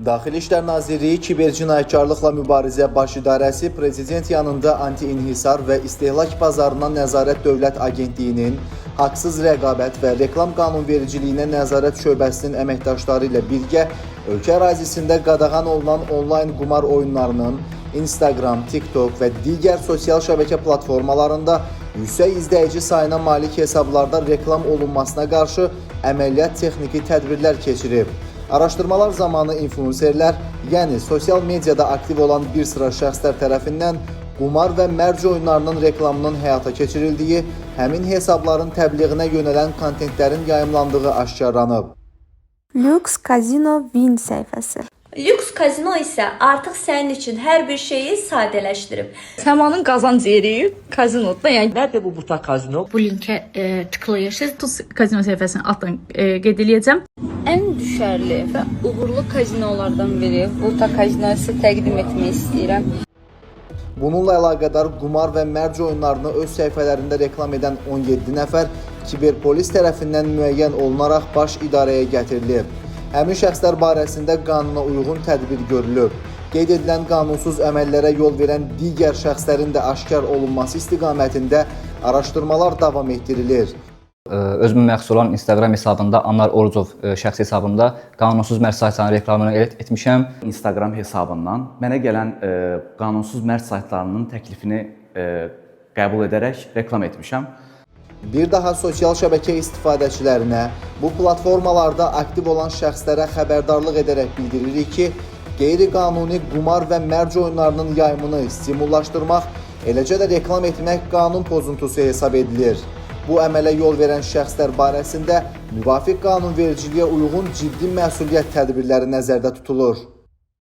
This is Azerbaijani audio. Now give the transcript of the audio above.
Daxili İşlər Nazirliyi Kiber Cinayətkarlıqla Mübarizə Baş İdarəsi Prezident yanında Anti-İnhisar və İstehlak Bazarına Nəzarət Dövlət Agentliyinin Haqsız Rəqabət və Reklam Qanunvericiliyinə Nəzarət Şöbəsinin əməkdaşları ilə birgə ölkə ərazisində qadağan olunan onlayn qumar oyunlarının Instagram, TikTok və digər sosial şəbəkə platformalarında yüksək izləyici sayına malik hesablarda reklam olunmasına qarşı əməliyyat texniki tədbirlər keçirib. Araşdırmalar zamanı influenserlər, yəni sosial mediada aktiv olan bir sıra şəxslər tərəfindən qumar və mərc oyunlarının reklamının həyata keçirildiyi, həmin hesabların təbliğinə yönələn kontentlərin yayımlandığı aşkarlanıb. Lux Casino Win səhifəsi. Lüks kazino isə artıq sənin üçün hər bir şeyi sadələşdirib. Səmanın qazanc yeri kazinodur da, yəni Nerede bu Buta Kazino? Bu linke tıklayırsınız. Tuz kazino səhifəsini altdan qeyd eləyəcəm. Ən düşərli və uğurlu kazinolardan biri Buta Kazino sizə təqdim etmək istəyirəm. Bununla əlaqədar qumar və mərc oyunlarını öz səhifələrində reklam edən 17 nəfər kiberpolis tərəfindən müəyyən olunaraq baş idarəyə gətirilib. Həmin şəxslər barəsində qanuna uyğun tədbir görülüb. Qeyd edilən qanunsuz əməllərə yol verən digər şəxslərin də aşkar olunması istiqamətində araşdırmalar davam etdirilir. Özümə məxsus olan Instagram hesabında Anar Orucov şəxsi hesabında qanunsuz mərc saytlarının reklamını etmişəm. Instagram hesabından mənə gələn qanunsuz mərc saytlarının təklifini qəbul edərək reklam etmişəm. Bir daha sosial şəbəkə istifadəçilərinə, bu platformalarda aktiv olan şəxslərə xəbərdarlıq edərək bildiririk ki, qeyri-qanuni qumar və mərc oyunlarının yayımını stimullaşdırmaq, eləcə də reklam etmək qanun pozuntusu hesab edilir. Bu əmələ yol verən şəxslər barəsində müvafiq qanunvericiliyə uyğun ciddi məsuliyyət tədbirləri nəzərdə tutulur.